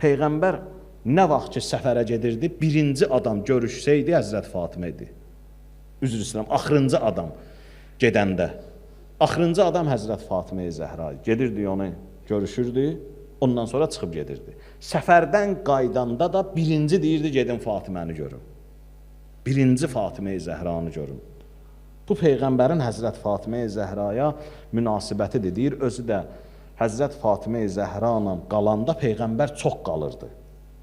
Peyğəmbər nə vaxt ki səfərə gedirdi, birinci adam görüşsəydi Həzrət Fatimə idi. Üzr istəyirəm, axırıncı adam gedəndə. Axırıncı adam Həzrət Fatimə Zəhra gedirdi, onu görüşürdü, ondan sonra çıxıb gedirdi. Səfərdən qayıdanda da birinci deyirdi, gedin Fatiməni görüm. Birinci Fatimə Zəhranı görüm. Bu Peyğəmbərin Həzrət Fatimə Zəhraya münasibətidir. Deyir, özü də Həzrət Fatimə Zəhra ilə qalanda Peyğəmbər çox qalırdı.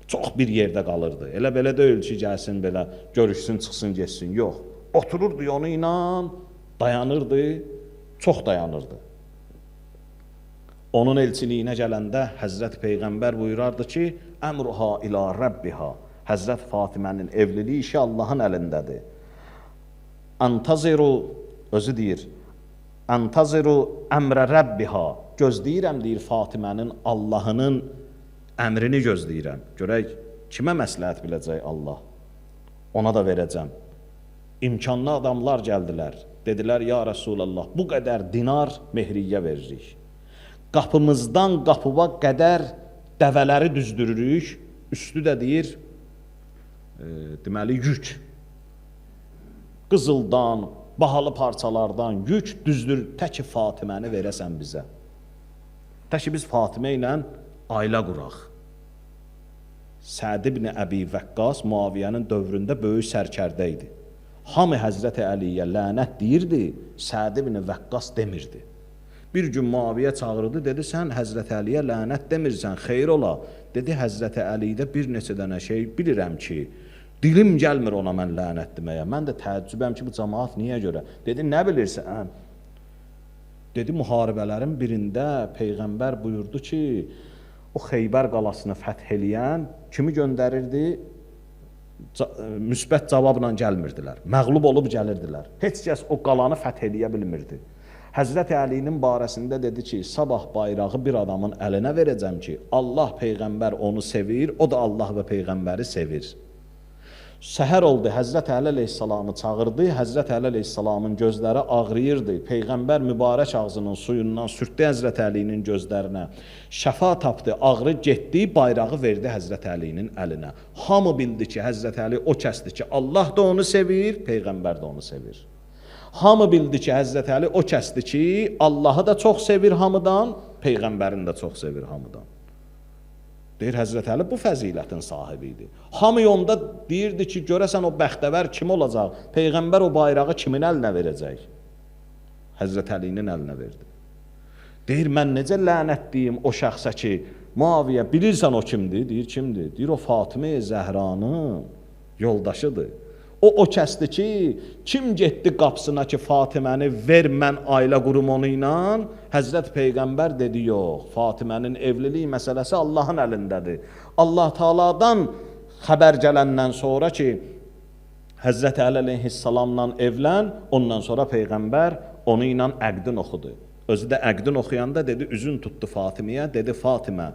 Çox bir yerdə qalırdı. Elə belə deyil ki, gəlsin belə, görüşsün, çıxsın, getsin. Yox. Otururdu onu ilə, dayanırdı, çox dayanırdı. Onun elçiliyinə gələndə Həzrət Peyğəmbər buyurardı ki, əmruha ila rəbbiha. Həzrət Fatimənin evliliyi işi Allahın əlindədir. Antaziru, özü deyir, antaziru əmrə rəbbiha. Gözləyirəm, deyir, Fatimənin Allahının əmrini gözləyirəm. Görək, kimə məsləhət biləcək Allah? Ona da verəcəm. İmkanlı adamlar gəldilər. Dedilər, ya Rəsulallah, bu qədər dinar mehriyyə veririk. Qapımızdan qapıva qədər dəvələri düzdürürük. Üstü də deyir, deməli, yük. Qızıldan, bahalı parçalardan yük düzdür. Tək ki Fatiməni verəsən bizə. Tək ki biz Fatimə ilə ailə quraq. Səd ibn Əbi Vəqqas Muaviyyənin dövründə böyük sərkərdə idi. Hamı Həzrəti Əliyə lənət deyirdi, Səd ibn Vəqqas demirdi. Bir gün Muaviyyə çağırdı, dedi, sən Həzrəti Əliyə lənət demirsən, xeyir ola. Dedi, Həzrəti Əlidə bir neçə dənə şey bilirəm ki, dilim gəlmir ona mən lənət deməyə. Mən də təəccübəm ki, bu cəmaat niyə görə? Dedi, nə bilirsən? Dedi, müharibələrin birində Peyğəmbər buyurdu ki, o Xeybər qalasını fəth eləyən kimi göndərirdi? Müsbət cavabla gəlmirdilər. Məğlub olub gəlirdilər. Heç kəs o qalanı fəth eləyə bilmirdi. Həzrəti Əlinin barəsində dedi ki, sabah bayrağı bir adamın əlinə verəcəm ki, Allah Peyğəmbər onu sevir, o da Allah və Peyğəmbəri sevir. Səhər oldu, Həzrət Əli əleyhissalamı çağırdı, Həzrət Əli əleyhissalamın gözləri ağrıyırdı. Peyğəmbər mübarək ağzının suyundan sürtdü Həzrət Əlinin gözlərinə. Şəfa tapdı, ağrı getdi, bayrağı verdi Həzrət Əlinin əlinə. Hamı bildi ki, Həzrət Əli o kəsdi ki, Allah da onu sevir, Peyğəmbər də onu sevir. Hamı bildi ki, Həzrət Əli o kəsdi ki, Allahı da çox sevir hamıdan, Peyğəmbərini də çox sevir hamıdan. Deyir, Həzrət Əli bu fəzilətin sahibi idi. Hamı onda deyirdi ki, görəsən o bəxtəvər kim olacaq? Peyğəmbər o bayrağı kimin əlinə verəcək? Həzrət Əlinin əlinə verdi. Deyir, mən necə lənət deyim o şəxsə ki, Muaviyyə, bilirsən o kimdir? Deyir, kimdir? Deyir, o Fatimə Zəhranın yoldaşıdır. O kəsdi ki, kim getdi qapısına ki, Fatiməni ver, mən ailə qurum onu ilə? Həzrət Peyğəmbər dedi, yox, Fatimənin evlilik məsələsi Allahın əlindədir. Allah Teala'dan xəbər gələndən sonra ki, Həzrət Əli əleyhissalamla evlən, ondan sonra Peyğəmbər onu ilə əqdin oxudu. Özü də əqdin oxuyanda dedi, üzün tutdu Fatiməyə, dedi, Fatimə,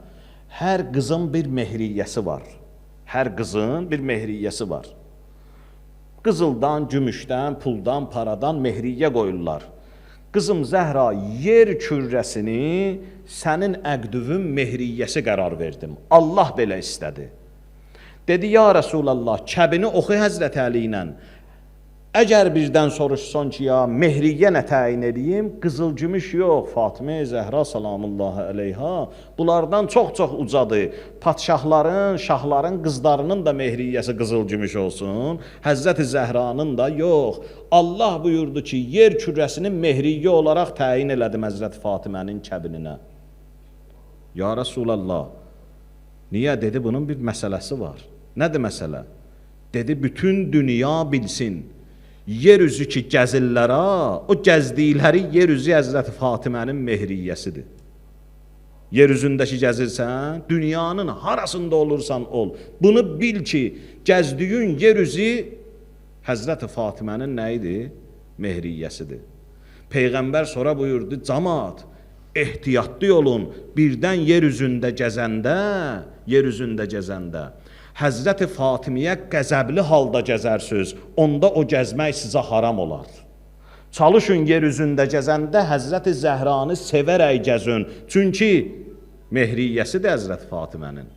hər qızın bir mehriyyəsi var. Hər qızın bir mehriyyəsi var. Qızıldan, gümüşdən, puldan, paradan mehriyyə qoyurlar. Qızım Zəhra, yer kürrəsini sənin əqdüvün mehriyyəsi qərar verdim. Allah belə istədi. Dedi, ya Rəsulallah, kəbini oxu Həzrət Əli ilə. Əgər birdən soruşsun ki, ya mehriyyə nə təyin edeyim? Qızıl gümüş yox, Fatimə Zəhra salamullahi əleyha bunlardan çox-çox ucadır. Padşahların, şahların qızlarının da mehriyyəsi qızıl gümüş olsun, Həzrəti Zəhranın da yox. Allah buyurdu ki, yer kürəsini mehriyyə olaraq təyin elədim Həzrəti Fatimənin kəbininə. Ya Rəsulallah, niyə? Dedi, bunun bir məsələsi var. Nədir məsələ? Dedi, bütün dünya bilsin. Yer üzü ki, gəzirlər, o gəzdikləri yer üzü Həzrəti Fatimənin mehriyyəsidir. Yer üzündəki gəzirsən, dünyanın harasında olursan ol. Bunu bil ki, gəzdiyin yer üzü Həzrəti Fatimənin nə idi? Mehriyyəsidir. Peyğəmbər sonra buyurdu, camaat, ehtiyatlı olun, birdən yer üzündə gəzəndə, yer üzündə gəzəndə, Həzrəti Fatimiyə qəzəbli halda gəzərsiniz, onda o gəzmək sizə haram olar. Çalışın yer üzündə gəzəndə Həzrəti Zəhranı sevərək gəzün. Çünki mehriyyəsidir Həzrəti Fatimənin.